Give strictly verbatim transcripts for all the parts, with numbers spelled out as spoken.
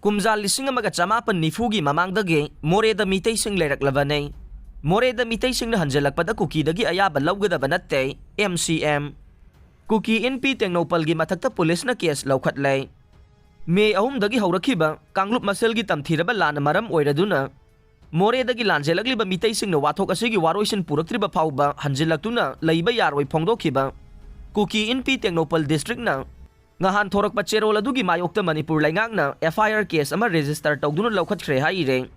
ꯀꯨꯝꯖꯥ ꯂꯤꯁꯤꯡ ꯑꯃꯒ ꯆꯃꯥꯄꯟ ꯅꯤꯐꯨꯒꯤ ꯃꯃꯥꯡꯗꯒꯤ ꯃꯣꯔꯦꯗ ꯃꯤꯇꯩꯁꯤꯡ ꯂꯩꯔꯛꯂꯕꯅꯤ꯫ ꯃꯣꯔꯦꯗ ꯃꯤꯇꯩꯁꯤꯡꯅ ꯍꯟꯖꯤꯜꯂꯛꯄꯗ ꯀꯨꯀꯤꯗꯒꯤ ꯑꯌꯥꯕ ꯂꯧꯒꯗꯕ ꯅꯠꯇꯦ, ꯑꯦꯝ ꯁꯤ ꯑꯦꯝ꯫ ꯀꯨꯀꯤ ꯏꯟꯄꯤ ꯇꯦꯡꯅꯧꯄꯜꯒꯤ ꯃꯊꯛꯇ ꯄꯨꯂꯤꯁꯅ ꯀꯦꯁ ꯂꯧꯈꯠꯂꯦ꯫ ꯃꯦ ꯑꯍꯨꯝꯗꯒꯤ ꯍꯧꯔꯛꯈꯤꯕ ꯀꯥꯡꯂꯨꯞ ꯃꯁꯦꯜꯒꯤ ꯇꯝꯊꯤꯔꯕ ꯂꯥꯟꯅ ꯃꯔꯝ ꯑꯣꯏꯔꯗꯨꯅ ꯃꯣꯔꯦꯗꯒꯤ ꯂꯥꯟꯖꯦꯜꯂꯛꯂꯤꯕ ꯃꯤꯇꯩꯁꯤꯡꯅ ꯋꯥꯊꯣꯛ ꯑꯁꯤꯒꯤ ꯋꯥꯔꯣꯏꯁꯤꯟ ꯄꯨꯔꯛꯇ꯭ꯔꯤꯕ ꯐꯥꯎꯕ ꯍꯟꯖꯤꯜꯂꯛꯇꯨꯅ ꯂꯩꯕ ꯌꯥꯔꯣꯏ ꯐꯣꯡꯗꯣꯛꯈꯤꯕ ꯀꯨꯀꯤ ꯏꯟꯄꯤ ꯇꯦꯡꯅꯧꯄꯜ ꯗꯤꯁꯇ꯭ꯔꯤꯛꯅ ꯉꯍꯥꯟ ꯊꯣꯔꯛꯄ ꯆꯦꯔꯣꯜ ꯑꯗꯨꯒꯤ ꯃꯥꯌꯣꯛꯇ ꯃꯅꯤꯄꯨꯔ ꯂꯩꯉꯥꯛꯅ ꯑꯦꯐ ꯑꯥꯏ ꯑꯥꯔ ꯀꯦꯁ ꯑꯃ ꯔꯦꯖꯤꯁꯇꯔ ꯇꯧꯗꯨꯅ ꯂꯧꯈꯠꯈ꯭ꯔꯦ ꯍꯥꯏꯔꯦ꯫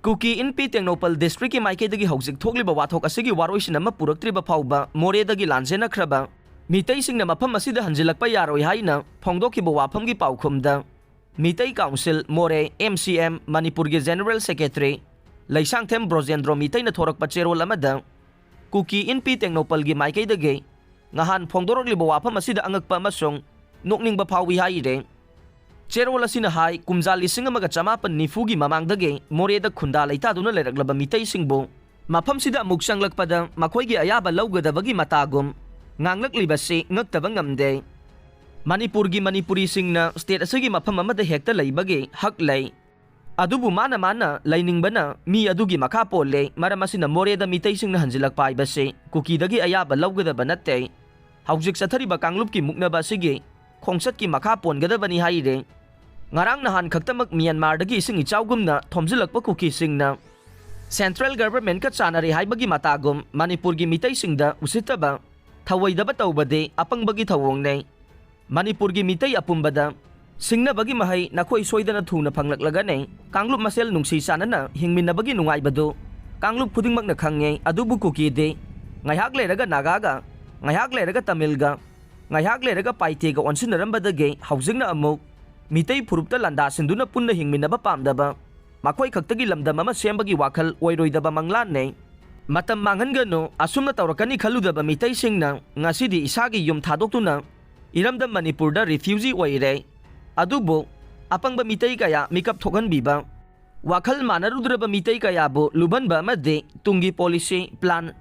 ꯀꯨꯀꯤ ꯏꯟꯄꯤ ꯇꯦꯡꯅꯧꯄꯜ ꯗꯤꯁꯇ꯭ꯔꯤꯛꯀꯤ ꯃꯥꯏꯀꯩꯗꯒꯤ ꯍꯧꯖꯤꯛ ꯊꯣꯛꯂꯤꯕ ꯋꯥꯊꯣꯛ ꯑꯁꯤꯒꯤ ꯋꯥꯔꯣꯏꯁꯤꯟ ꯑꯃ ꯄꯨꯔꯛꯇ꯭ꯔꯤꯕ ꯐꯥꯎꯕ ꯃꯣꯔꯦꯗꯒꯤ ꯂꯥꯟꯖꯦꯟꯅꯈ꯭ꯔꯕ ꯃꯤꯇꯩꯁꯤꯡꯅ ꯃꯐꯝ ꯑꯁꯤꯗ ꯍꯟꯖꯤꯜꯂꯛꯄ ꯌꯥꯔꯣꯏ ꯍꯥꯏꯅ ꯐꯣꯡꯗꯣꯛꯈꯤꯕ ꯋꯥꯐꯝꯒꯤ ꯄꯥꯎꯈꯨꯝꯗ ꯃꯤꯇꯩ ꯀꯥꯎꯟꯁꯤꯜ ꯃꯣꯔꯦ, ꯑꯦꯝ ꯁꯤ ꯑꯦꯝ, ꯃꯅꯤꯄꯨꯔꯒꯤ ꯖꯦꯅꯔꯦꯜ ꯁꯦꯀ꯭ꯔꯦꯇꯔꯤ ꯂꯩꯁꯥꯡꯊꯦꯝ ꯕ꯭ꯔꯣꯖꯦꯟꯗ꯭ꯔꯣ ꯃꯤꯇꯩꯅ ꯊꯣꯔꯛꯄ ꯆꯦꯔꯣꯜ ꯑꯃꯗ ꯀꯨꯀꯤ ꯏꯟꯄꯤ ꯇꯦꯡꯅꯧꯄꯜꯒꯤ ꯃꯥꯏꯀꯩꯗꯒꯤ ꯉꯍꯥꯟ ꯐꯣꯡꯗꯣꯔꯛꯂꯤꯕ ꯋꯥꯐꯝ ꯑꯁꯤꯗ ꯑꯉꯛꯄ ꯑꯃꯁꯨꯡ ꯅꯣꯛꯅꯤꯡꯕ ꯐꯥꯎꯏ ꯍꯥꯏꯔꯦ꯫ ꯆꯦꯔꯣꯜ ꯑꯁꯤꯅ ꯍꯥꯏ, ꯀꯨꯝꯖꯥ ꯂꯤꯁꯤꯡ ꯑꯃꯒ ꯆꯃꯥꯄꯟ ꯅꯤꯐꯨꯒꯤ ꯃꯃꯥꯡꯗꯒꯤ ꯃꯣꯔꯦꯗ ꯈꯨꯟꯗꯥ ꯂꯩꯇꯥꯗꯨꯅ ꯂꯩꯔꯛꯂꯕ ꯃꯤꯇꯩꯁꯤꯡꯕꯨ ꯃꯐꯝꯁꯤꯗ ꯑꯃꯨꯛ ꯆꯪꯂꯛꯄꯗ ꯃꯈꯣꯏꯒꯤ ꯑꯌꯥꯕ ꯂꯧꯒꯗꯕꯒꯤ ꯃꯇꯥꯒꯨꯝ ꯉꯥꯡꯂꯛꯂꯤꯕꯁꯤ ꯉꯛꯇꯕ ꯉꯝꯗꯦ꯫ ꯃꯅꯤꯄꯨꯔꯒꯤ ꯃꯅꯤꯄꯨꯔꯤꯁꯤꯡꯅ ꯁ꯭ꯇꯦꯠ ꯑꯁꯤꯒꯤ ꯃꯐꯝ ꯑꯃꯗ ꯍꯦꯛꯇ ꯂꯩꯕꯒꯤ ꯍꯛ ꯂꯩ꯫ ꯑꯗꯨꯕꯨ ꯃꯥꯅ ꯃꯥꯅ ꯂꯩꯅꯤꯡꯕꯅ ꯃꯤ ꯑꯗꯨꯒꯤ ꯃꯈꯥ ꯄꯣꯜꯂꯦ꯫ ꯃꯔꯝ ꯑꯁꯤꯅ ꯃꯣꯔꯦꯗ ꯃꯤꯇꯩꯁꯤꯡꯅ ꯍꯟꯖꯤꯜꯂꯛꯄ ꯍꯥꯏꯕꯁꯤ ꯀꯨꯀꯤꯗꯒꯤ ꯑꯌꯥꯕ ꯂꯧꯒꯗꯕ ꯅꯠꯇꯦ꯫ ꯍꯧꯖꯤꯛ ꯆꯠꯊꯔꯤꯕ ꯀꯥꯡꯂꯨꯞꯀꯤ ꯃꯨꯛꯅꯕ ꯑꯁꯤꯒꯤ ꯈꯣꯡꯆꯠꯀꯤ ꯃꯈꯥ ꯄꯣꯟꯒꯗꯕꯅꯤ ꯍꯥꯏꯔꯦ꯫ ꯉꯔꯥꯡ ꯅꯍꯥꯟ ꯈꯛꯇꯃꯛ ꯃ꯭ꯌꯥꯟꯃꯥꯔꯗꯒꯤ ꯏꯁꯤꯡ ꯏꯆꯥꯎꯒꯨꯝꯅ ꯊꯣꯝꯖꯤꯜꯂꯛꯄ ꯀꯨꯀꯤꯁꯤꯡꯅ ꯁꯦꯟꯇ꯭ꯔꯦꯜ ꯒꯚꯔꯟꯃꯦꯟꯠꯀ ꯆꯥꯟꯅꯔꯦ ꯍꯥꯏꯕꯒꯤ ꯃꯇꯥꯒꯨꯝ ꯃꯅꯤꯄꯨꯔꯒꯤ ꯃꯤꯇꯩꯁꯤꯡꯗ ꯎꯁꯤꯠꯇꯕ, ꯊꯧꯑꯣꯏꯗꯕ ꯇꯧꯕꯗꯤ ꯑꯄꯪꯕꯒꯤ ꯊꯧꯑꯣꯡꯅꯦ꯫ ꯃꯅꯤꯄꯨꯔꯒꯤ ꯃꯤꯇꯩ ꯑꯄꯨꯝꯕꯗ ꯁꯤꯡꯅꯕꯒꯤ ꯃꯍꯩ ꯅꯈꯣꯏ ꯁꯣꯏꯗꯅ ꯊꯨꯅ ꯐꯪꯂꯛꯂꯒꯅꯤ꯫ ꯀꯥꯡꯂꯨꯞ ꯃꯁꯦꯜ ꯅꯨꯡꯁꯤ ꯆꯥꯟꯅꯅ ꯍꯤꯡꯃꯤꯟꯅꯕꯒꯤ ꯅꯨꯡꯉꯥꯏꯕꯗꯨ ꯀꯥꯡꯂꯨꯞ ꯈꯨꯗꯤꯡꯃꯛꯅ ꯈꯪꯉꯦ꯫ ꯑꯗꯨꯕꯨ ꯀꯨꯀꯤꯗꯤ ꯉꯥꯏꯍꯥꯛ ꯂꯩꯔꯒ ꯅꯥꯒꯥꯒ, ꯉꯥꯏꯍꯥꯛ ꯂꯩꯔꯒ ꯇꯥꯃꯤꯜꯒ, ꯉꯥꯏꯍꯥꯛ ꯂꯩꯔꯒ ꯄꯥꯏꯇꯦꯒ ꯑꯣꯟꯁꯤꯟꯅꯔꯝꯕꯗꯒꯤ ꯍꯧꯖꯤꯛꯅ ꯑꯃꯨꯛ ꯃꯤꯇꯩ ꯐꯨꯔꯨꯞꯇ ꯂꯥꯟꯗꯥꯁꯤꯟꯗꯨꯅ ꯄꯨꯟꯅ ꯍꯤꯡꯃꯤꯟꯅꯕ ꯄꯥꯝꯗꯕ, ꯃꯈꯣꯏ ꯈꯛꯇꯒꯤ ꯂꯝꯗꯝ ꯑꯃ ꯁꯦꯝꯕꯒꯤ ꯋꯥꯈꯜ ꯑꯣꯏꯔꯣꯏꯗꯕ ꯃꯪꯂꯥꯟꯅꯦ꯫ ꯃꯇꯝ ꯃꯥꯡꯍꯟꯒꯅꯨ꯫ ꯑꯁꯨꯝꯅ ꯇꯧꯔꯛꯀꯅꯤ ꯈꯜꯂꯨꯗꯕ ꯃꯤꯇꯩꯁꯤꯡꯅ ꯉꯁꯤꯗꯤ ꯏꯁꯥꯒꯤ ꯌꯨꯝ ꯊꯥꯗꯣꯛꯇꯨꯅ ꯏꯔꯝꯗꯝ ꯃꯅꯤꯄꯨꯔꯗ ꯔꯤꯐ꯭ꯌꯨꯖꯤ ꯑꯣꯏꯔꯦ꯫ ꯑꯗꯨꯕꯨ ꯑꯄꯪꯕ ꯃꯤꯇꯩ ꯀꯌꯥ ꯃꯤꯀꯞ ꯊꯣꯛꯍꯟꯕꯤꯕ, ꯋꯥꯈꯜ ꯃꯥꯟꯅꯔꯨꯗ꯭ꯔꯕ ꯃꯤꯇꯩ ꯀꯌꯥꯕꯨ ꯂꯨꯝꯍꯟꯕ ꯑꯃꯗꯤ ꯇꯨꯡꯒꯤ ꯄꯣꯂꯤꯁꯤ ꯄ꯭ꯂꯥꯟ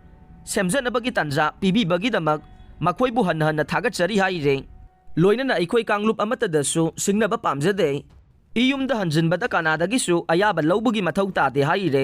ꯁꯦꯝꯖꯅꯕꯒꯤ ꯇꯥꯟꯖꯥ ꯄꯤꯕꯤꯕꯒꯤꯗꯃꯛ ꯃꯈꯣꯏꯕꯨ ꯍꯟꯅ ꯍꯟꯅ ꯊꯥꯒꯠꯆꯔꯤ ꯍꯥꯏꯔꯦ꯫ ꯂꯣꯏꯅꯅ ꯑꯩꯈꯣꯏ ꯀꯥꯡꯂꯨꯞ ꯑꯃꯠꯇꯗꯁꯨ ꯁꯤꯡꯅꯕ ꯄꯥꯝꯖꯗꯦ꯫ ꯏꯌꯨꯝꯗ ꯍꯟꯖꯤꯟꯕꯗ ꯀꯅꯥꯗꯒꯤꯁꯨ ꯑꯌꯥꯕ ꯂꯧꯕꯒꯤ ꯃꯊꯧ ꯇꯥꯗꯦ ꯍꯥꯏꯔꯦ꯫